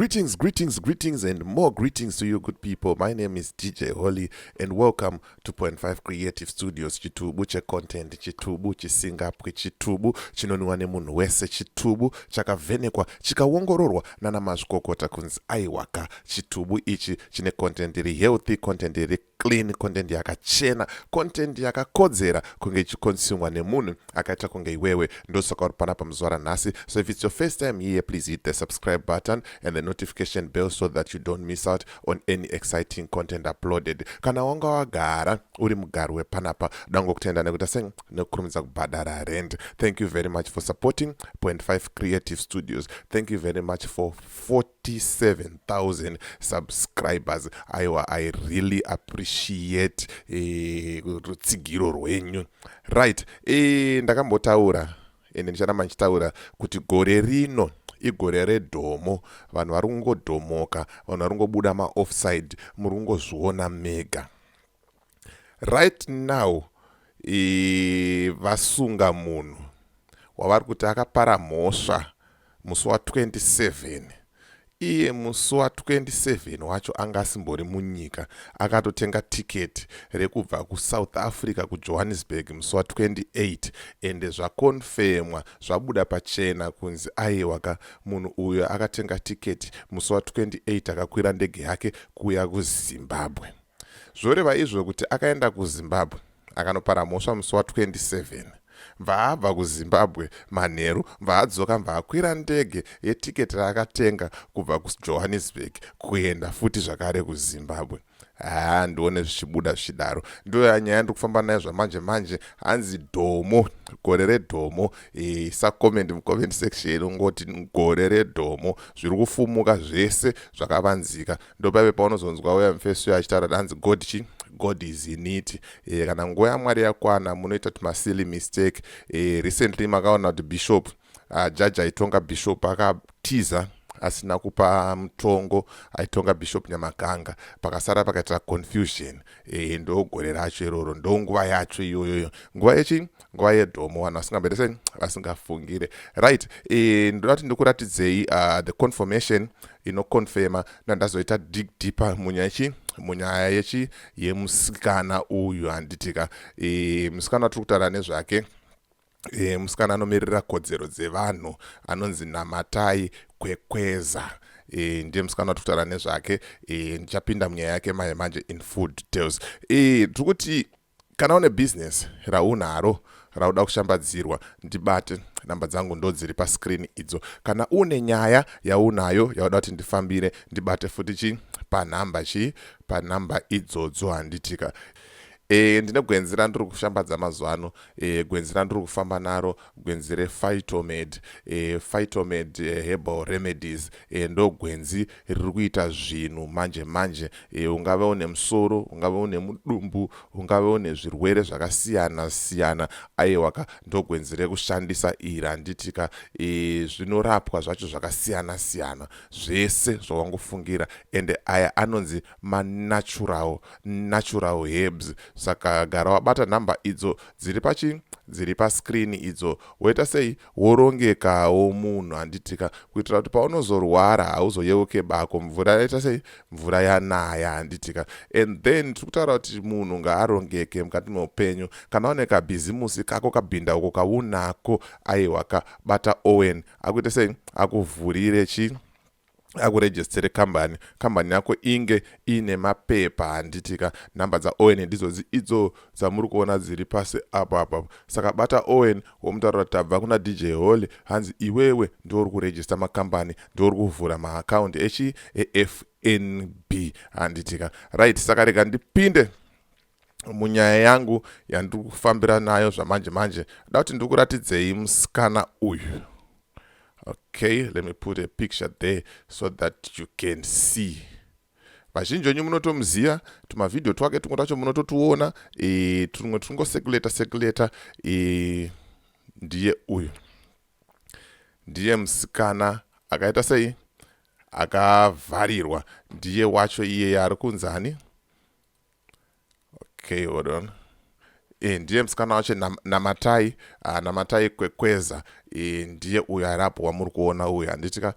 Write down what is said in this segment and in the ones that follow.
Greetings, greetings, greetings, and more greetings to you, good people. My name is DJ Holly, and welcome to Point 5 Creative Studios. Chitubu checontent, chitubu chisingapwi, chitubu chinonwiwa nemunhu wese, chitubu chakavhenekwa chikaongororwa nana mazvikokota kunzi aiwaka, chitubu ichi chine content iri healthy, content iri clean, content yakachena, content yakakodzera kunge ichiconsumwa nemunhu akaita kunge iwewe. Ndosaka uri panapa muzuva ranhasi. So if it's your first time here, please hit the subscribe button and the notification bell so that you don't miss out on any exciting content uploaded. Kana wanga wagara uri mugari wepanapa, dangokutenda nekuti sei nekukurumidza kubhadhara rent. Thank you very much for supporting Point 5 Creative Studios. Thank you very much for 47,000 subscribers. Aiwa, I really appreciate rutsigiro rwenyu. Right, ndakambotaura ende ndicharamba ndichitaura kuti gore rino igore redhomo. Vanhu vari kungodhomoka, vanhu vari kungobuda maoffside, muri kungozviona mega. Right now vasunga munhu wavari kuti akapara mhosva musi wa27. Iye musi wa27 wacho anga asimbori munyika. Akatotenga tiketi rekubva kuSouth Africa kuJohannesburg musi wa28, ende zvaconfirmwa, zvabuda pachena kunzi aiwaka, munhu uyo akatenga tiketi musi wa28, akakwira ndege yake kuuya kuZimbabwe. Zvoreva izvo kuti akaenda kuZimbabwe akanopara mhosva musi wa27, bva abva kuZimbabwe manheru, bva adzoka, bva akwira ndege yetiketi raakatenga kubva kuJohannesburg kuenda futi zvakare kuZimbabwe. Haa, ndione zvichibuda zvichidaro. Ndo nyaya ndiri kufamba nayo zvamanje manje. Hanzi dhomo, gore redhomo. Isa comment mucomment section, ungoti gore redhomo, zviri kufumuka zvese zvakavanzika. Ndopaive paunozonzwa uya mufesi uyo achitaura, hanzi God chi, God is in it. Kana nguva yaMwari yakwana, munoita tumasilly mistake. Recently makaona kuti bishop, jaji aitonga bishop akatiza asina kupa mutongo, aitonga Bishop Nyamakanga. Pakasara pakaita confusion. Ndo gore racho iroro, ndo nguva yacho iyoyoyo, nguva yechi, nguva yedhomo, vanhu vasingamberese, vasingafungire. Right, ndoda kuti ndikuratidzei the confirmation inoconfirma nandazoita dig deeper munyaya chi, munyaya yechi, yemusikana uyu, handitika? Musikana watiri kutaura nezvake, musikana anomirira kodzero dzevanhu, anonzi Namatai Kwekweza. Ndiye musikana watiri kutaura nezvake. Ndichapinda munyaya yake manje manje in full details. Tiri kuti kana une business raunaro rauda kushambadzirwa, ndibate. Namba dzangu ndo dziri pascreen idzo. Kana une nyaya yaunayo yauda kuti ndifambire, ndibate futi chi panhamba chi, panhamba idzodzo, handitika? Ndine gwenzi randiri kushambadza mazuva ano. Gwenzi randiri kufamba naro, gwenzi rePhytomed, Phytomed Herbal Remedies. Ndo gwenzi riri kuita zvinhu manje manje. Ungave une musoro, ungave une mudumbu, ungave une zvirwere zvakasiyana siyana, aiwaka, ndo gwenzi rekushandisa iri, handitika? Zvinorapwa zvacho zvakasiyana siyana, zvese zvawangofungira, ende aya anonzi manatural, natural herbs. Saka gara wabata nhamba idzo dziri pachi, dziri pascreen idzo, woita sei, worongekawo munhu, handitika? Kuitira kuti paunozorwara hauzoyeuke bako mvura yaita sei, mvura yanaya, handitika? And then tiri kutaura kuti munhu ngaarongeke mukati meupenyu. Kana une kabhizimusi kako, kabhinda uko kaunako, aiwa, kabata Owen akuite sei, akuvhurire chi, akuregistere kambani, kambani yako inge iine mapepa, handitika? Nhamba dzaOwen ndizodzi idzo dzamuri kuona dziri pasi apo apo. Saka bata Owen, womutaurira kuti tabva kuna DJ Holly, hanzi iwewe ndouri kuregister makambani, ndouri kuvhura maakaundi echi, eFNB, handitika? Right, saka rega ndipinde munyaya yangu yandiri kufambira nayo zvamanje manje. Da kuti ndikuratidzei musikana uyu. Okay, let me put a picture there so that you can see. Vazhinji venyu munotomuziva, tumavhidhiyo twake tumwe twacho munototuona, tumwe turingocirculata circulata. Ndiye uyu, ndiye musikana akaita sei, akavharirwa. Ndiye wacho iyeye ari kunzani. Okay, hold on. Ndiye musikana wacho, Namatai, Namatai Kwekweza. Ndiye uyo ari apo wamuri kuona uyu, handitika?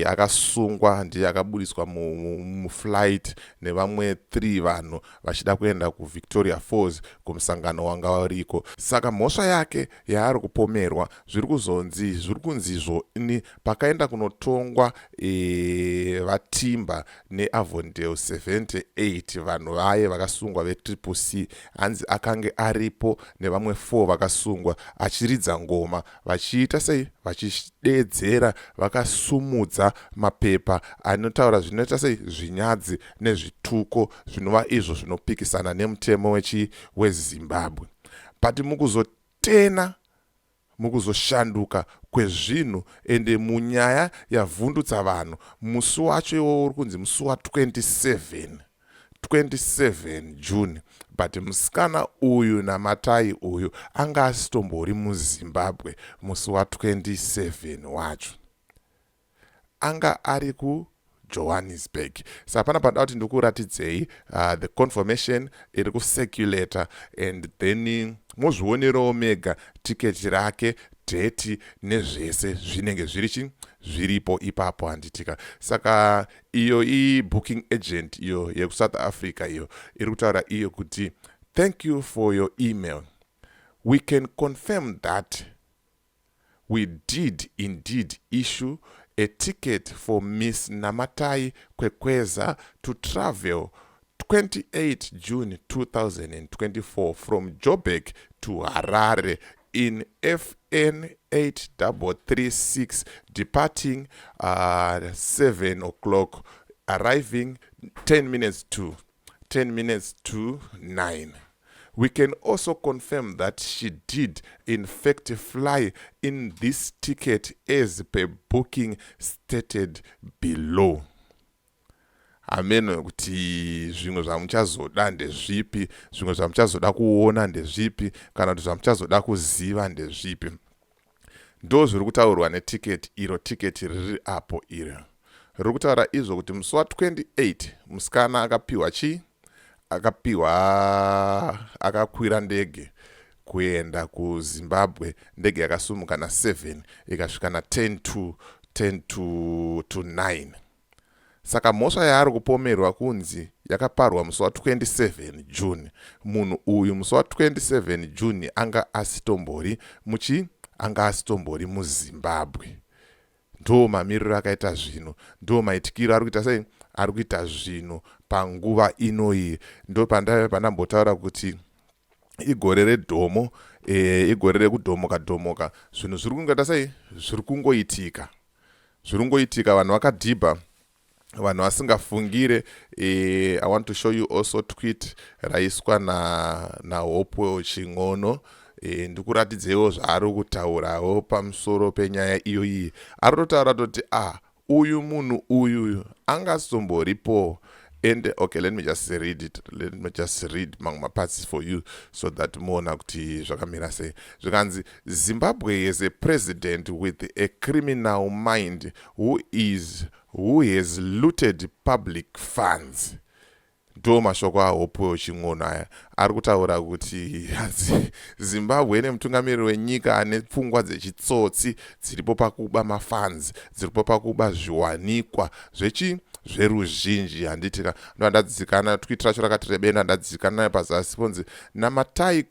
Akasungwa, ndiye akabudiswa muflight nevamwe 3 vanhu vachida kuenda kuVictoria Falls kumusangano wanga uriko. Saka mhosva yake yaari kupomerwa, zviri kuzonzi, zviri kunzizvo ni pakaenda kunotongwa vaTimba neAvondale 78, vanhu vaye vakasungwa veTriple C, hanzi akange aripo nevamwe 4 vakasungwa achiridza ngoma, vachiita sei, vachidedzera vakasumudza mapepa anotaura zvinoita sei, zvinyadzi nezvituko, zvinova izvo zvinopikisana nemutemo weZimbabwe. But mukuzotena, mukuzoshanduka kwezvinhu, ende munyaya yavhundutsa vanhu, musi wacho iwowo uri kunzi musi wa27, 27 June, but musikana uyu, Namatai uyu, anga asitombori muZimbabwe musi wa27 wacho, anga ari kuJohannesburg. Saka pana panoda kuti ndikuratidzei the confirmation iri kucirculata, and then mozvionerawo mega tiketi rake, date nezvese zvinenge zviri chi zviripo ipapo, handitika? Saka iyo ibooking agent iyo yekuSouth Africa, iyo iri kutaura iyo kuti, "Thank you for your email. We can confirm that we did indeed issue a ticket for Miss Namatai Kwekweza to travel 28 June 2024 from Joburg to Harare in FN 8336, departing 7 o'clock, arriving 10 minutes to 9. We can also confirm that she did in fact fly in this ticket as per booking stated below." Hameno kuti zvimwe zvamuchazoda ndezvipi, zvimwe zvamuchazoda kuona ndezvipi, kana kuti zvamuchazoda kuziva ndezvipi. Ndo zviri kutaurwa netiketi iro. Tiketi riri apo iro riri kutaura izvo kuti musi wa28 musikana akapiwa chii? Akapiwa, akakwira ndege kuenda kuZimbabwe. Ndege yakasumuka na7, ikasvika na10 to 10 to 9. Saka mhosva yaari kupomerwa kunzi yakaparwa musi wa27 June, munhu uyu musi wa27 June anga asitombori muchi anga asitombori muZimbabwe. Ndo mamiriro akaita zvinhu, ndo maitikiro ari kuita sei, ari kuita zvinhu panguva inoyi. Ndo pandambotaura kuti igore redhomo, igore rekudhomoka dhomoka. Zvinhu zviri kungoita sei, zviri kungoitika, zviri kungoitika. Vanhu vakadhibha, vanhu vasingafungire. I want to show you also tweet raiswa naHopewell Chin'ono. Ndikuratidzeiwo zvaari kutaurawo pamusoro penyaya iyoyi. Ari kutotaura toti, ah, uyu munhu uyu angasomboripo. And okay, let me just read it, let me just read mamwe maparts for you so that muona kuti zvakamira sei. Zvikanzi, "Zimbabwe has a president with a criminal mind who has looted public funds." Ndo mashoko aHopewell Chin'ono aya. Ari kutaura kuti hanzi Zimbabwe ine mutungamiriri wenyika ane pfungwa dzechitsotsi, dziripo pakuba mafunds, dziripo pakuba zviwanikwa zvechi zveruzhinji, handitika? Ndo andadzikana tweet racho rakati rebei. Ndo andadzikana pazasi ponzi, "Namatai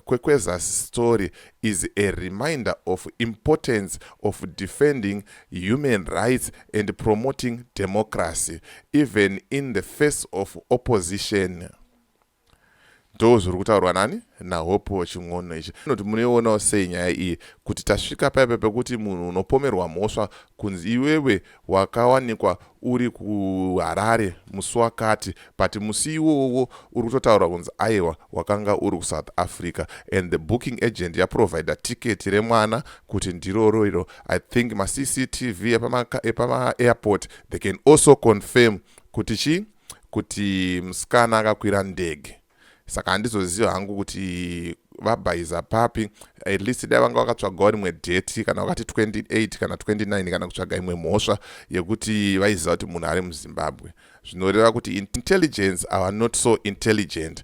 Kwekweza story is a reminder of importance of defending human rights and promoting democracy even in the face of opposition." Ndo zviri kutaurwa nani, naHopewell Chin'ono ichi. Noti munoionawo sei nyaya iyi, kuti tasvika paipa pekuti munhu unopomerwa mhosva kunzi iwewe wakawanikwa uri kuHarare musi wakati, but musi iwowo uri kutotaura kunzi aiwa, wakanga uri kuSouth Africa, and the booking agent yaprovida tiketi remwana kuti ndiroro iro? I think maCCTV epamaairport, they can also confirm kuti chii, kuti musikana akakwira ndege. Saka handizoziva hangu kuti vabhaiza papi. At least dai vanga vakatsvagawo rimwe date, kana vakati 28 kana 29, kana kutsvaga imwe mhosva yekuti vaiziva kuti munhu ari muZimbabwe. Zvinoreva kuti intelligence are not so intelligent.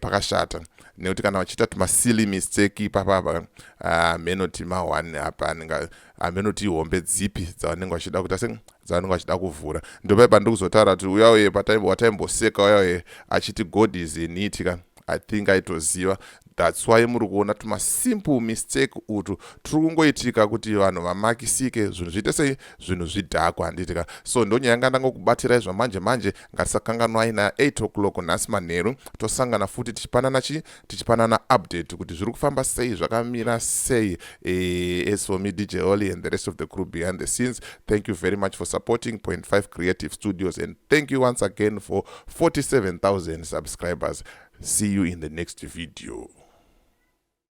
Pakashata. Nekuti kana vachiita tumasilly mistake ipapapa, amenoti ma1 apa, amenoti hombe dzipi dzavanenge vachida kuita, se dzavanenge vachida kuvhura. Ndopaipa ndiri kuzotaura kuti uya uye wataimboseka uya uye achiti God is in it ka, I think aitoziva. That's why muri kuona tumasimple mistake utu turi kungoitika kuti vanhu vamakisike, zvinhu zviite sei, zvinhu zvidhakwa, handitika? So ndonyaya yanga ndangokubatirai zvamanje manje. Ngatisakanganwai na8 o'clock nhasi manheru, tosangana futi tichipanana chi tichipanana update kuti zviri kufamba sei, zvakamira sei. As for me, DJ Holly, and the rest of the crew behind the scenes, thank you very much for supporting Point 5 Creative Studios, and thank you once again for 47,000 subscribers. See you in the next video.